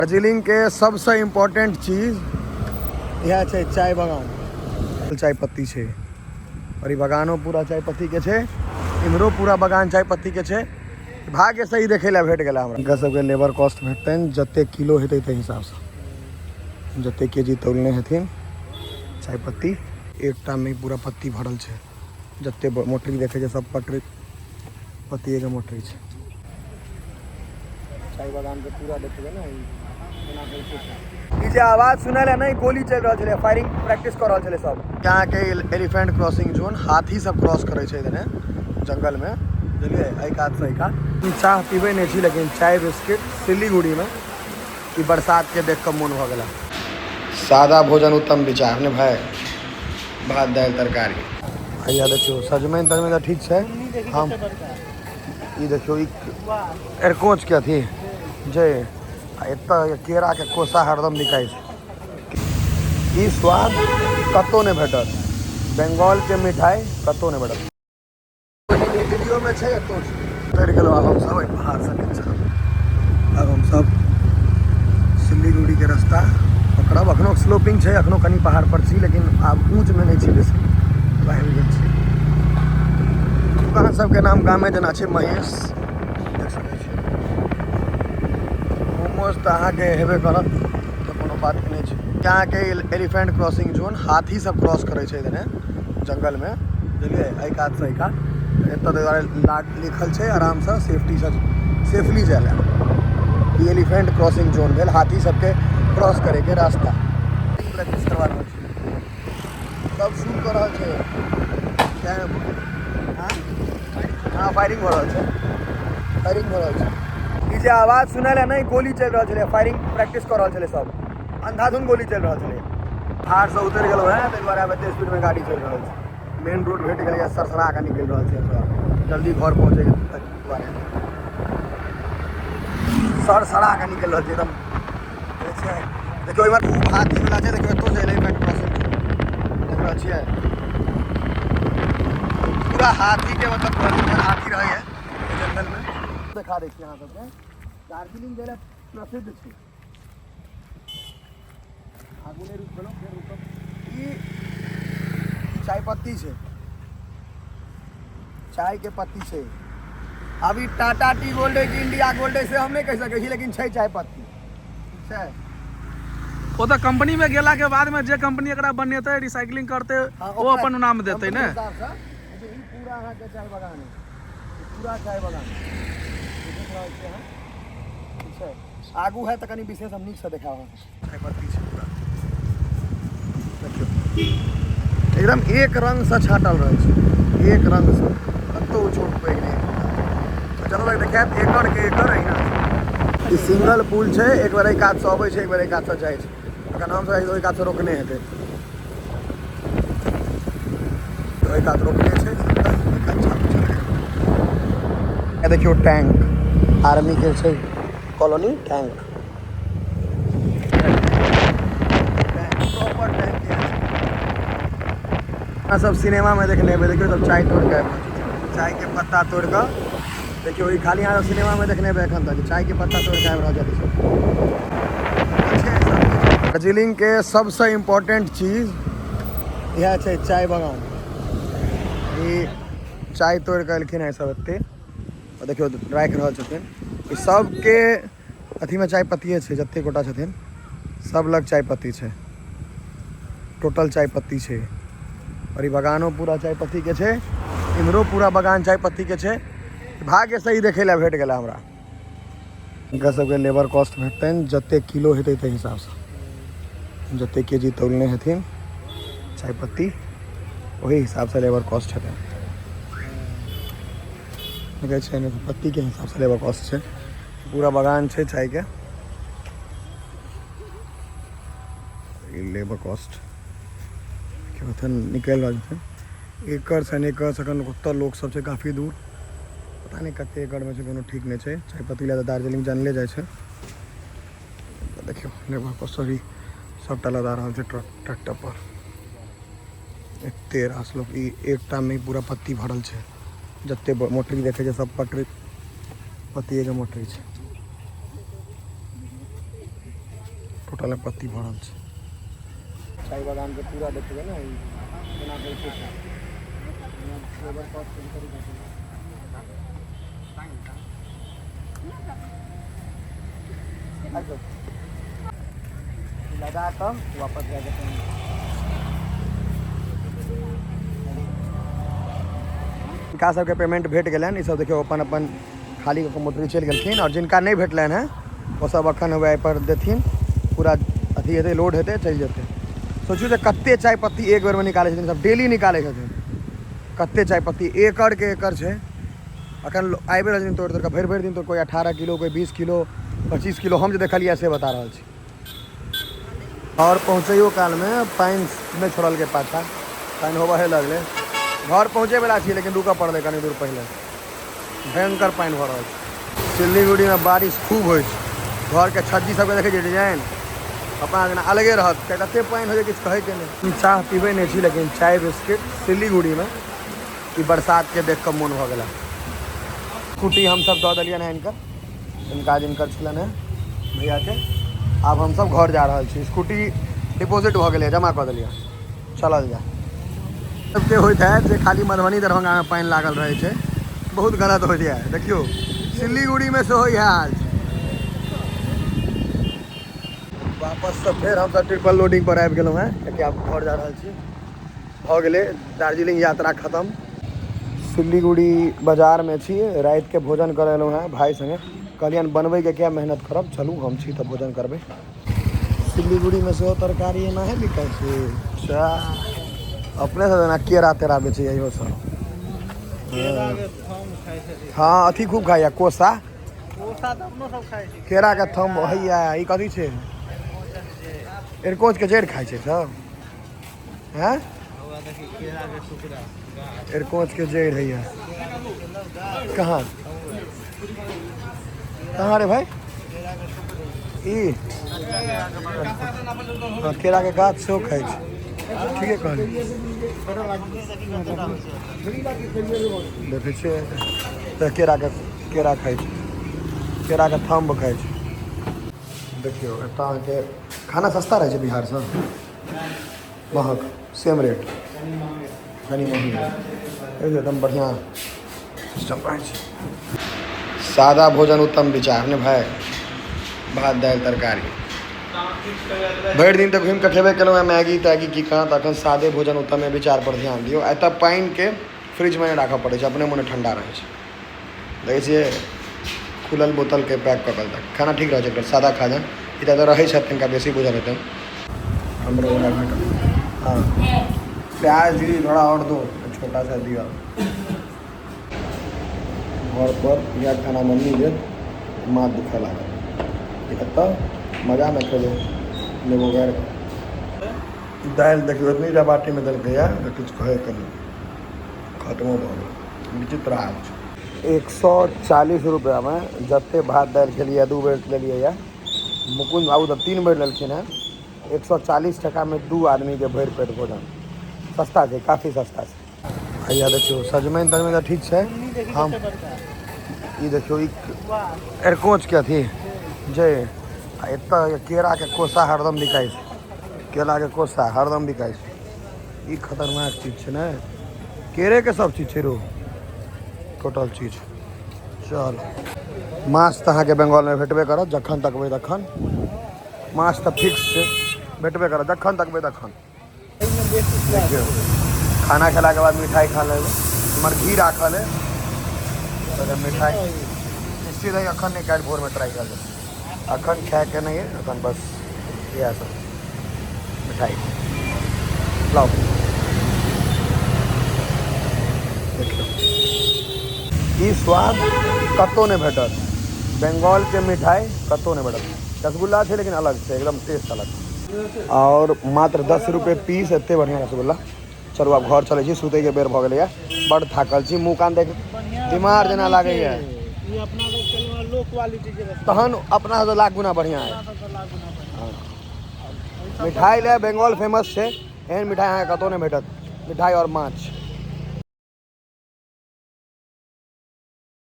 दार्जिलिंग के सबसँ इम्पोर्टेंट चीज इएह छै चाय बगान। चाय पत्ती छै और ई बगानो पूरा चाय पत्ती के छै, इम्हरो पूरा बगान चाय पत्ती के छै। भाग्य से ई देखै लए भेट गेला हमरा। हिनका सबके लेबर कॉस्ट भेटतनि जते किलो हेतै ताहि हिसाबसँ, जते के जी तौलने हेथिन चाय पत्ती। एकटा मे पूरा पत्ती भरल छै, जते मोटरी देखै छै सब पटरी पत्तिएके मोटरी छै। चाय बगान के पूरा देखबै ने, एना होइते छै। ई जे आवाज सुनल है ने, गोली चलि रहल छलै, फायरिंग प्रैक्टिस कऽ रहल छलै सब। अहाँके एलिफेंट क्रॉसिंग जोन, हाथी सब क्रॉस करै छै एने जंगल में, बुझलियै, एहि कात से एहि कात। चाह पीबै नहि छी, लेकिन चाय बिस्किट सिलीगुड़ी में ई बरसात के देख कऽ मोन भऽ गेला। सादा भोजन उत्तम विचार ने भाई, भात दालि तरकारी। भैया देखियौ सजमनि तजमनि तऽ ठीक छै। हम ई देखियौ ई एरकोच के अथी जे आ एतऽ केराके कोसा हरदम बिकाइ छै। ई स्वाद कतहु नहि भेटत, बंगालके मिठाइ कतहु नहि भेटत। वीडियोमे छै एतौ छै। उतरि गेलहुँ आब हमसब एहि पहाड़सँ नीचा। आब हमसब सिलीगुड़ीके रास्ता पकड़ब। अखनो स्लोपिंग छै, अखनो कनि पहाड़ पर छी, लेकिन आब ऊँचमे नहि छी, बेसी आबि गेल छी। दुकान सबके नाम गामे जेना छै, महेश देख सकै छी। मोमोज तऽ अहाँके हेबे करत, तऽ कोनो बात नहि छै। अहाँके एलिफेंट क्रॉसिंग जोन, हाथी सब क्रॉस करै छै एने जंगलमे, बुझलियै, एहि कातसँ एहि कात। एतऽ दुआरे लाट लिखल छै, आरामसँ सेफ्टीसँ सेफली जाय लए। ई एलिफेंट क्रॉसिंग जोन भेल, हाथी सबके क्रॉस करैके रास्ता। प्रैक्टिस करवा रहल छै सब, शूट कऽ रहल छै। हाँ, फायरिंग भऽ रहल छै, फायरिंग भऽ रहल छै। ई जे आवाज सुनल है ने, गोली चलि रहल छलै, फायरिंग प्रैक्टिस कऽ रहल छलै सब, अंधाधुन गोली चलि रहल छलै। पहाड़सँ उतरि गेलहुँ हेँ, ताहि दुआरे आब एते स्पीडमे गाड़ी चलि रहल छै। मेन रोड भेट गेलैए, सरसरा कऽ निकलि रहल छै थोड़ा जल्दी घर पहुँचैके दुआरे सरसरा कऽ निकलि रहल छै एकदम। देखियौ इम्हर खूब हाथी वला छै, देखियौ एतौ छै एलिफेंट क्रॉसिंग, देख रहल छियै पूरा हाथी के, मतलब हाथी रहैए जंगल में। देखा दै छी अहाँ सबके, दार्जिलिंग गेला प्रसिद्ध छै। आगू नहि रुकि गेलहुँ, फेर रुकब। ई चाय पत्ती छै, चाय के पत्ती छै। अभी टाटा टी गोल्ड है कि इंडिया गोल्ड है से हम नहि कहि सकै छी, लेकिन छै चाय पत्ती छै। ओ तऽ कंपनी में गेला के बाद में जे कंपनी एकरा बनेतै, रिसाइकलिंग करतै, ओ अपन नाम देतै ने। ई पूरा अहाँके चाय बगान है, ई पूरा चाय बगान देख रहल छी अहाँ, ठीक छै। आगू है तऽ कनि विशेष हम नीकसँ देखाब अहाँके। चाय पत्ती छै पूरा, देखियौ एकदम एक रंगसँ छाँटल रहै छै, एक रंगसँ, कतहु छोट पैघ नहि। जतऽ तक देखायत एकड़ के एकड़ अहिना छै। ई सिंगल पुल छै, एक बेर एहि कातसँ अबै छै, एक बेर एहि कातसँ जाइ छै। अखन हमसब ओहि कातसँ रोकने हेतै, ओहि कात रोकने छै। देखियौ टैंक, आर्मी के छै कॉलोनी, टैंक, प्रॉपर टैंक। अहाँ सब सिनेमा में देखने हेबै, देखियौ सब चाय तोड़ के आबि रहल छै, चाय के पत्ता तोड़ कऽ। देखियौ ई खाली अहाँ सब सिनेमा में देखने हेबै एखन तक, चाय के पत्ता तोड़ के आबि रहल छथि सब। दार्जिलिंग के सबसँ इम्पोर्टेंट चीज इएह छै चाय बगान। ई चाय तोड़ कऽ एलखिन हेँ सब एते, देखियौ राखि रहल छथिन। ई सबके अथीमे चाय पत्तिए छै, जते गोटा छथिन सब लग चाय पत्ती छै, टोटल चाय पत्ती छै। और ई बगानो पूरा चाय पत्ती के छै, इम्हरो पूरा बगान चाय पत्ती के छै। भाग्य से ई देखै लए भेट गेला हमरा। हिनका सबके लेबर कॉस्ट भेटतनि जते किलो हेतै ताहि हिसाबसँ, जते के जी तौलने हेथिन चाय पत्ती ओहि हिसाबसँ लेबर कॉस्ट हेतनि। देखै छै ने, पत्तीके हिसाबसँ लेबर कॉस्ट छै। पूरा बगान छै चायके, ई लेबर कॉस्ट एखन निकलि रहल छै। एकड़ सन एकड़ अखन ओतऽ लोक सब छै काफी दूर, पता नहि कते एकड़मे छै, कोनो ठीक नहि छै। चाय पत्ती लए तऽ दार्जिलिंग जानले जाइ छै। देखियौ लेबर कॉस्ट अभी सबटा लदा रहल छै ट्रक ट्रैक्टर पर। एते रास लोक, ई एकटा मे पूरा पत्ती भरल छै, जते मोटरी देखै छै सब पटरी पत्तिएके मोटरी छै। बोतल में पत्ती भरल छै। चाय बागान के पूरा देखबै ने, ई केना बैठै छै। लेबर कॉस्ट के तरीका से। अच्छा, लगा कऽ वापस जाके जिनका सबके पेमेंट भेट गेलनि, ई सब देखियौ अपन अपन खाली कऽ मोटरी चलि गेलखिन। आओर जिनका नहि भेटलनि हेँ ओ सब अखन वएह पर देथिन, पूरा अथी हेतै, लोड हेतै, चलि जेतै। सोचियौ जे कते चाय पत्ती एक बेरमे निकालै छथिन सब, डेली निकालै छथिन। कते चाय पत्ती एकड़ के एकड़ छै। अखन आबि रहल छथिन तोड़ि तोड़ि कऽ भरि भरि दिन, तो कोइ 18 किलो, कोइ 20 किलो, 25 किलो, हम जे देखलियै से बता रहल छी। घर पहुँचैयो कालमे पानि नहि छोड़लकै पाछा, पानि होबहे लगलै। घर पहुँचैवला छी लेकिन रुकऽ पड़लै कनि दूर पहिले, भयंकर पानि भऽ रहल छै। सिलीगुड़ीमे बारिश खूब होइ छै। घरके छज्जी सबके देखै छियै डिजाइन अपना जेना अलगे रहत, किया तते पानि होइ छै किछु कहैके नहि। हम चाह पीबै नहि छी लेकिन चाय बिस्किट सिलीगुड़ीमे ई बरसातके देख कऽ मोन भऽ गेला। स्कूटी हमसब दऽ देलियनि हँ हिनकर, हिनका जिनकर छलनि हँ भैयाके। आब हमसब घर जा रहल छी। स्कूटी डिपोजिट भऽ गेलै, जमा कऽ देलियै, चलल जाय। सबके होइत हैत जे खाली मधुबनी दरभंगामे पानि लागल रहै छै, बहुत गलत होइत यऽ। देखियौ सिलीगुड़ीमे सेहो इएह हाल छै। वापससँ फेर हमसब ट्रिपल लोडिंग पर आबि गेलहुँ हेँ, कियाकि आब घर जा रहल छी। भऽ गेलै दार्जिलिंग यात्रा खतम। सिलीगुड़ी बाजारमे छी, रातिके भोजन करऽ एलहुँ हेँ भाय सङ्गे। कहलियनि बनबैके किया मेहनत करब, चलू हम छी तऽ भोजन करबै। सिलीगुड़ीमे सेहो तरकारी एनाहे बिकाइ छै। अच्छा, अपने सब जेना केरा तेरा बेचैए इहो सब। हँ, अथी खूब खाइए कोसा, केराके थम होइए। ई कथी छै? एरकोचके जड़ि खाइ छै सब। हैं, एरकोचके जड़ि होइए। कहाँ कहाँ रे भाई? ई हँ, केराके गाछ सेहो खाइ छै। ठीके कहलियै। देखै छियै तऽ केराके केरा खाइ छै, केराके थम्ब खाइ छै। देखियौ एतऽ अहाँके खाना सस्ता रहै छै बिहारसँ, महग सेम रेट, कनि महग एकदम बढ़िआँ सिस्टम रहै छै। सादा भोजन उत्तम विचार ने भाय, भात दालि तरकारी। भरि दिन तऽ घुमि कऽ खेबे केलहुँ हेँ मैगी तैगी की कहाँ, तऽ अखन सादे भोजन उत्तमे विचार पर ध्यान दियौ। एतऽ पानिके फ्रिजमे नहि राखऽ पड़ै छै, अपने मोने ठण्डा रहै छै। देखै छियै खुलल बोतलके पैक कऽ कऽ खाना ठीक रहै छै एकर सादा खाना। ई तऽ रहै छथि तिनका बेसी बुझल हेतनि। हमरो वला भेटल। हाँ, प्याज दीदी थोड़ा और दो, छोटा सा दिया। घर पर इएह खाना मम्मी देत, माथ दुखै लागल। एतऽ मजामे खेबै नेबो गाड़ि कऽ। दालि देखियौ एतनी टा बाटीमे देलकैए तऽ किछु कहैके नहि, खत्मो भऽ गेल। विचित्र हाल छै। 140 रुपैआमे जते भात दालि खेलियै, 2 बेर लेलियै यऽ, मुकुंद बाबू तऽ 3 बेर लेलखिन हेँ। 140 टकामे 2 आदमीके भरि पेट भोजन। सस्ता छै, काफी सस्ता छै। हैया देखियौ सजमनि तजमनि तऽ ठीक छै। हम ई देखियौ ई एरकोचके अथी जे आ एतऽ केराके कोसा हरदम बिकाइ छै, केलाके कोसा हरदम बिकाइ छै। ई खतरनाक चीज छै ने, केरेके सब चीज छै रो, टोटल चीज। चल माछ तऽ अहाँके बंगालमे भेटबे करत, जखन तकबै तखन माछ तऽ फिक्स छै, भेटबे करत जखन तकबै तखन। देखियौ खाना खेलाके बाद मिठाइ खा लेबै। इम्हर घी राखल है, मिठाइ निश्चित है अखन नहि, काल्हि भोरमे ट्राई कर देबै। अखन खायके नहि है, अखन बस इएह सब मिठाइ लाउ। देखियौ ई स्वाद कतहु नहि भेटत, बंगालके मिठाइ कतहु नहि भेटत। रसगुल्ला छै लेकिन अलग छै, एकदम टेस्ट अलग। और मात्र 10 रुपये पीस, एते बढ़िआँ रसगुल्ला। चलू आब घर चलै छी, सुतैके बेर भऽ गेलैए, बड़ थाकल छी, मुँह कान देख बीमार जेना लागैए। तहन अपना सब लाख गुना बढ़िआँ है। मिठाइ लए बंगाल फेमस छै, एहन मिठाइ अहाँके कतहु नहि भेटत। मिठाइ और माछ।